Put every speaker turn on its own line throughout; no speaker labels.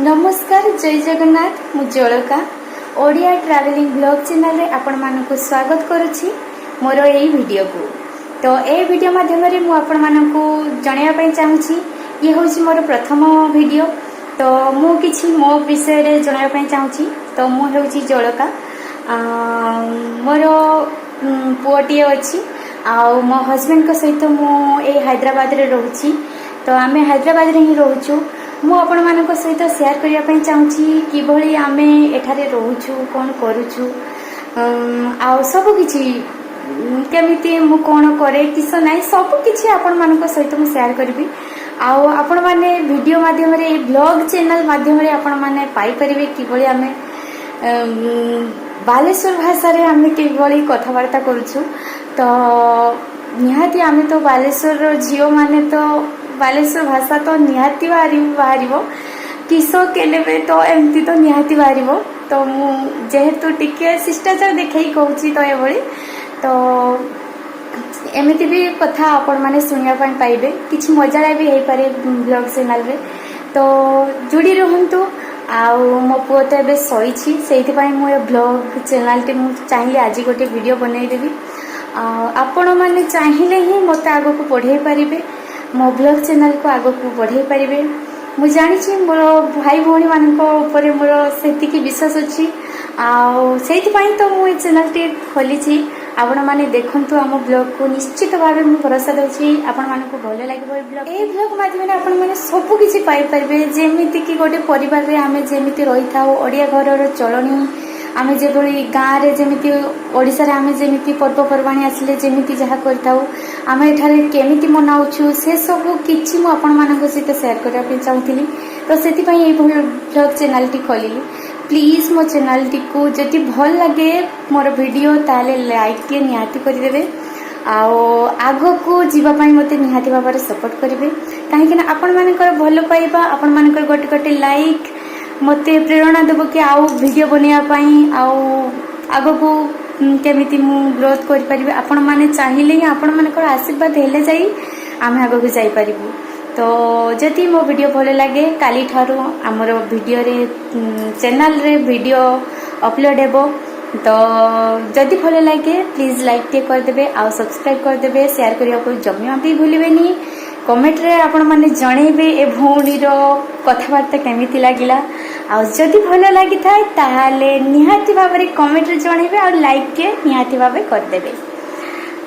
ନମସ୍କାର, ଜୟ ଜଗନ୍ନାଥ। ମୁଁ Jalaka, Odia travelling blog ଚ୍ୟାନେଲରେ ଆପଣମାନଙ୍କୁ ସ୍ୱାଗତ କରୁଛି ମୋର ଏଇ ଭିଡ଼ିଓକୁ। ତ ଏ ଭିଡ଼ିଓ ମାଧ୍ୟମରେ ମୁଁ ଆପଣମାନଙ୍କୁ ଜଣାଇବା ପାଇଁ ଚାହୁଁଛି, ଇଏ ହେଉଛି ମୋର ପ୍ରଥମ ଭିଡ଼ିଓ। ତ ମୁଁ କିଛି ମୋ ବିଷୟରେ ଜଣାଇବା ପାଇଁ ଚାହୁଁଛି। ତ ମୁଁ ହେଉଛି ଜଳକା। ମୋର ପୁଅଟିଏ ଅଛି ଆଉ ମୋ ହଜବେଣ୍ଡଙ୍କ ସହିତ ମୁଁ ଏଇ ହାଇଦ୍ରାବାଦରେ ରହୁଛି। ତ ଆମେ ହାଇଦ୍ରାବାଦରେ ହିଁ ରହୁଛୁ। ମୁଁ ଆପଣମାନଙ୍କ ସହିତ ସେୟାର କରିବା ପାଇଁ ଚାହୁଁଛି କିଭଳି ଆମେ ଏଠାରେ ରହୁଛୁ, କ'ଣ କରୁଛୁ, ଆଉ ସବୁ କିଛି, କେମିତି ମୁଁ କ'ଣ କରେ, କିସ ନାହିଁ, ସବୁ କିଛି ଆପଣମାନଙ୍କ ସହିତ ମୁଁ ସେୟାର କରିବି। ଆଉ ଆପଣମାନେ ଭିଡ଼ିଓ ମାଧ୍ୟମରେ, ଏଇ ବ୍ଲଗ୍ ଚ୍ୟାନେଲ ମାଧ୍ୟମରେ ଆପଣମାନେ ପାଇପାରିବେ କିଭଳି ଆମେ ବାଲେଶ୍ୱର ଭାଷାରେ ଆମେ କିଭଳି କଥାବାର୍ତ୍ତା କରୁଛୁ। ତ ନିହାତି ଆମେ ତ ବାଲେଶ୍ୱରର ଝିଅମାନେ, ତ ବାଲେଶ୍ୱର ଭାଷା ତ ନିହାତି ବାହାରିବ। କିସ, କେନେବେ, ତ ଏମିତି ତ ନିହାତି ବାହାରିବ। ତ ମୁଁ ଯେହେତୁ ଟିକେ ଶିଷ୍ଟାଚାର ଦେଖେଇ କହୁଛି, ତ ଏଭଳି ତ ଏମିତି ବି କଥା ଆପଣମାନେ ଶୁଣିବା ପାଇଁ ପାଇବେ। କିଛି ମଜାଳିଆ ବି ହେଇପାରେ ବ୍ଲଗ୍ ଚ୍ୟାନେଲରେ, ତ ଯୋଡ଼ି ରୁହନ୍ତୁ। ଆଉ ମୋ ପୁଅ ତ ଏବେ ଶୋଇଛି, ସେଇଥିପାଇଁ ମୁଁ ଏ ବ୍ଲଗ୍ ଚ୍ୟାନେଲଟି ମୁଁ ଚାହିଁଲି ଆଜି ଗୋଟେ ଭିଡ଼ିଓ ବନେଇଦେବି। ଆଉ ଆପଣମାନେ ଚାହିଁଲେ ହିଁ ମୋତେ ଆଗକୁ ବଢ଼େଇ ପାରିବେ, ମୋ ବ୍ଲଗ୍ ଚ୍ୟାନେଲକୁ ଆଗକୁ ବଢ଼େଇ ପାରିବେ। ମୁଁ ଜାଣିଛି, ମୋର ଭାଇ ଭଉଣୀମାନଙ୍କ ଉପରେ ମୋର ସେତିକି ବିଶ୍ୱାସ ଅଛି ଆଉ ସେଇଥିପାଇଁ ତ ମୁଁ ଏ ଚ୍ୟାନେଲଟି ଖୋଲିଛି। ଆପଣମାନେ ଦେଖନ୍ତୁ ଆମ ବ୍ଲଗକୁ। ନିଶ୍ଚିତ ଭାବେ ମୁଁ ଭରସା ଦେଉଛି, ଆପଣମାନଙ୍କୁ ଭଲ ଲାଗିବ ଏ ବ୍ଲଗ। ଏହି ବ୍ଲଗ ମାଧ୍ୟମରେ ଆପଣମାନେ ସବୁ କିଛି ପାଇପାରିବେ, ଯେମିତିକି ଗୋଟେ ପରିବାରରେ ଆମେ ଯେମିତି ରହିଥାଉ, ଓଡ଼ିଆ ଘରର ଚଳଣି, ଆମେ ଯେଭଳି ଗାଁରେ ଯେମିତି, ଓଡ଼ିଶାରେ ଆମେ ଯେମିତି ପର୍ବପର୍ବାଣି ଆସିଲେ ଯେମିତି ଯାହା କରିଥାଉ, ଆମେ ଏଠାରେ କେମିତି ମନାଉଛୁ, ସେସବୁ କିଛି ମୁଁ ଆପଣମାନଙ୍କ ସହିତ ସେୟାର କରିବା ପାଇଁ ଚାହୁଁଥିଲି। ତ ସେଥିପାଇଁ ଏଇ ବ୍ଲଗ୍ ଚ୍ୟାନେଲଟି ଖୋଲିଲି। ପ୍ଲିଜ୍, ମୋ ଚ୍ୟାନେଲଟିକୁ ଯଦି ଭଲ ଲାଗେ ମୋର ଭିଡ଼ିଓ, ତାହେଲେ ଲାଇକ୍ ଟିଏ ନିହାତି କରିଦେବେ ଆଉ ଆଗକୁ ଯିବା ପାଇଁ ମୋତେ ନିହାତି ଭାବରେ ସପୋର୍ଟ କରିବେ, କାହିଁକିନା ଆପଣମାନଙ୍କର ଭଲ ପାଇବା, ଆପଣମାନଙ୍କର ଗୋଟେ ଗୋଟେ ଲାଇକ୍ ମୋତେ ପ୍ରେରଣା ଦେବ କି ଆଉ ଭିଡ଼ିଓ ବନେଇବା ପାଇଁ ଆଉ ଆଗକୁ କେମିତି ମୁଁ ଗ୍ରୋଥ୍ କରିପାରିବି। ଆପଣମାନେ ଚାହିଁଲେ ହିଁ, ଆପଣମାନଙ୍କର ଆଶୀର୍ବାଦ ହେଲେ ଯାଇ ଆମେ ଆଗକୁ ଯାଇପାରିବୁ। ତ ଯଦି ମୋ ଭିଡ଼ିଓ ଭଲ ଲାଗେ, କାଲିଠାରୁ ଆମର ଭିଡ଼ିଓରେ ଚ୍ୟାନେଲରେ ଭିଡ଼ିଓ ଅପଲୋଡ଼ ହେବ। ତ ଯଦି ଭଲ ଲାଗେ, ପ୍ଲିଜ୍ ଲାଇକ୍ ଟିକେ କରିଦେବେ ଆଉ ସବସ୍କ୍ରାଇବ୍ କରିଦେବେ। ସେୟାର କରିବାକୁ ଜମା ବି ଭୁଲିବେନି। କମେଣ୍ଟରେ ଆପଣମାନେ ଜଣେଇବେ ଏ ଭଉଣୀର କଥାବାର୍ତ୍ତା କେମିତି ଲାଗିଲା। ଆଉ ଯଦି ଭଲ ଲାଗିଥାଏ, ତାହେଲେ ନିହାତି ଭାବରେ କମେଣ୍ଟରେ ଜଣେଇବେ ଆଉ ଲାଇକ୍ ଟିକେ ନିହାତି ଭାବେ କରିଦେବେ।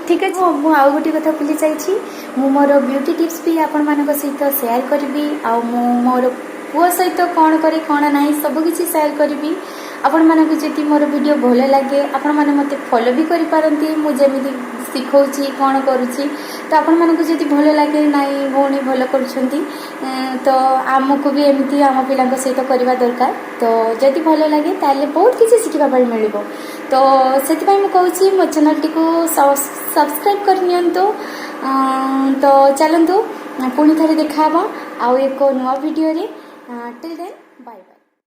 ଠିକ୍ ଅଛି। ମୁଁ ଆଉ ଗୋଟେ କଥା ଭୁଲି ଯାଇଛି। ମୁଁ ମୋର ବ୍ୟୁଟି ଟିପ୍ସ ବି ଆପଣମାନଙ୍କ ସହିତ ସେୟାର କରିବି ଆଉ ମୁଁ ମୋର ପୁଅ ସହିତ କ'ଣ କରେ, କ'ଣ ନାହିଁ, ସବୁ କିଛି ସେୟାର କରିବି। ଆପଣମାନଙ୍କୁ ଯଦି ମୋର ଭିଡ଼ିଓ ଭଲ ଲାଗେ, ଆପଣମାନେ ମୋତେ ଫଲୋ ବି କରିପାରନ୍ତି। ମୁଁ ଯେମିତି ଶିଖଉଛି, କ'ଣ କରୁଛି, ତ ଆପଣମାନଙ୍କୁ ଯଦି ଭଲ ଲାଗେ, ନାଇଁ ଭଉଣୀ ଭଲ କରୁଛନ୍ତି, ତ ଆମକୁ ବି ଏମିତି ଆମ ପିଲାଙ୍କ ସହିତ କରିବା ଦରକାର, ତ ଯଦି ଭଲ ଲାଗେ ତାହେଲେ ବହୁତ କିଛି ଶିଖିବା ପାଇଁ ମିଳିବ। ତ ସେଥିପାଇଁ ମୁଁ କହୁଛି, ମୋ ଚ୍ୟାନେଲଟିକୁ ସବସ୍କ୍ରାଇବ୍ କରିନିଅନ୍ତୁ। ତ ଚାଲନ୍ତୁ, ପୁଣି ଥରେ ଦେଖାହେବା ଆଉ ଏକ ନୂଆ ଭିଡ଼ିଓରେ। Till then.